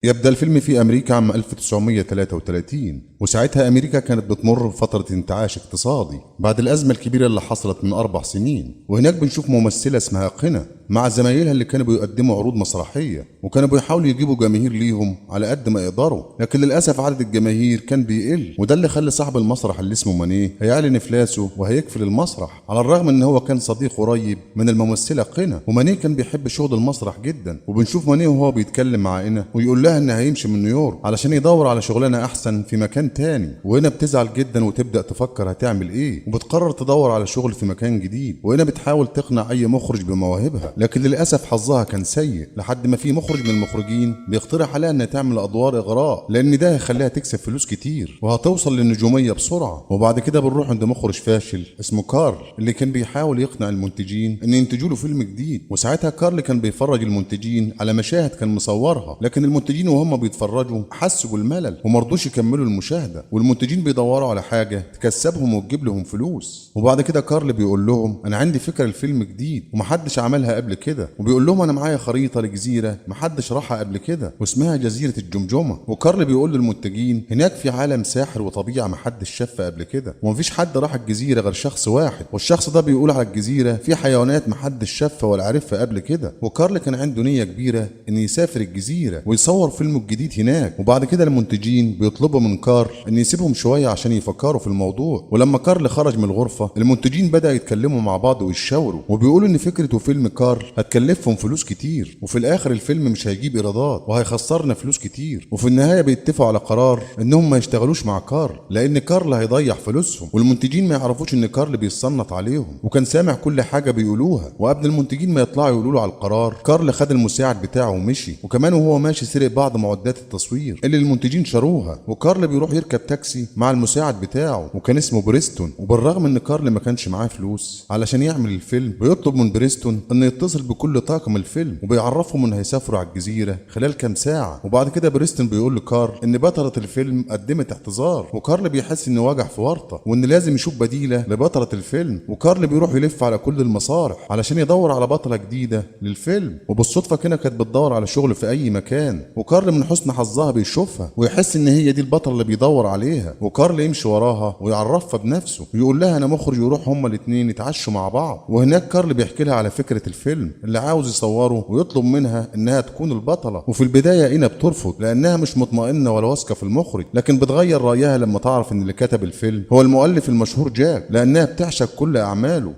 يبدأ الفيلم في أمريكا عام 1933، وساعتها أمريكا كانت بتمر بفترة انتعاش اقتصادي بعد الأزمة الكبيرة اللي حصلت من 4 سنين. وهناك بنشوف ممثلة اسمها قنا مع زمايلها اللي كانوا بيقدموا عروض مسرحية، وكانوا بيحاولوا يجيبوا جماهير ليهم على قد ما يقدروا، لكن للأسف عدد الجماهير كان بيقل، وده اللي خلى صاحب المسرح اللي اسمه مانيه هيعلن إفلاسه وهيقفل المسرح، على الرغم ان هو كان صديق قريب من الممثلة قنا. ومانيه كان بيحب شغل المسرح جدا، وبنشوف مانيه وهو بيتكلم مع قنا ويقول لها ان هيمشي من نيويورك علشان يدور على شغلانة احسن في مكان تاني. وهنا بتزعل جدا وتبدأ تفكر هتعمل ايه، وبتقرر تدور على شغل في مكان جديد. وهنا بتحاول تقنع اي مخرج بمواهبها، لكن للاسف حظها كان سيء، لحد ما في مخرج من المخرجين بيقترح عليها انها تعمل ادوار اغراء، لان ده هيخليها تكسب فلوس كتير وهتوصل للنجوميه بسرعة. وبعد كده بنروح عند مخرج فاشل اسمه كارل، اللي كان بيحاول يقنع المنتجين ان ينتجوا له فيلم جديد. وساعتها كارل كان بيفرج المنتجين على مشاهد كان مصورها، لكن المنتجين وهم بيتفرجوا حسوا بالملل ومرضوش يكملوا المشاهدة، والمنتجين بيدوروا على حاجة تكسبهم وتجيب لهم فلوس. وبعد كده كارل بيقول لهم انا عندي فكرة لفيلم جديد ومحدش عملها قبل كده، وبيقول لهم انا معايا خريطة لجزيرة محدش راحها قبل كده واسمها جزيرة الجمجمة. وكارل بيقول للمنتجين هناك في عالم ساحر وطبيعه محدش شافها قبل كده، ومفيش حد راح الجزيرة غير شخص واحد، والشخص ده بيقول على الجزيرة في حيوانات محدش شافها ولا عرفها قبل كده. وكارل كان عنده نيه كبيرة ان يسافر الجزيرة ويصور فيلمه الجديد هناك. وبعد كده المنتجين بيطلبوا من كارل ان يسيبهم شوية عشان يفكروا في الموضوع. ولما كارل خرج من الغرفة المنتجين بدأوا يتكلموا مع بعض ويتشاوروا، وبيقولوا ان فكرة فيلم كارل هتكلفهم فلوس كتير، وفي الاخر الفيلم مش هيجيب ايرادات وهيخسرنا فلوس كتير. وفي النهاية بيتفقوا على قرار انهم ما يشتغلوش مع كارل لان كارل هيضيع فلوسهم، والمنتجين ما يعرفوش ان كارل بيتصنت عليهم وكان سامع كل حاجة بيقولوها. وقبل المنتجين ما يطلعوا يقولوا له على القرار، كارل خد المساعد بتاعه ومشي، وكمان وهو ماشي سرق بعض معدات التصوير اللي المنتجين شروها. وكارل بيروح يركب تاكسي مع المساعد بتاعه وكان اسمه بريستون. وبالرغم ان كارل ما كانش معاه فلوس علشان يعمل الفيلم، بيطلب من بريستون انه يتصل بكل طاقم الفيلم وبيعرفهم ان هيسافروا على الجزيرة خلال كام ساعة. وبعد كده بريستون بيقول لكارل ان بطلة الفيلم قدمت اعتذار، وكارل بيحس انه وجع في ورطة وان لازم يشوف بديله لبطله الفيلم. وكارل بيروح يلف على كل المسارح علشان يدور على بطلة جديدة للفيلم، وبالصدفه كده كانت بتدور على شغل في اي مكان، وكارل من حسن حظها بيشوفها ويحس ان هي دي البطلة اللي بيدور عليها. وكارل يمشي وراها ويعرفها بنفسه ويقول لها انا مخرج، ويروح هما الاثنين يتعشوا مع بعض. وهناك كارل بيحكي لها على فكرة الفيلم اللي عاوز يصوره ويطلب منها انها تكون البطلة. وفي البداية اينا بترفض لانها مش مطمئنة ولا واثقة في المخرج، لكن بتغير رايها لما تعرف ان اللي كتب الفيلم هو المؤلف المشهور جاك، لانها بتعشق كل اعماله.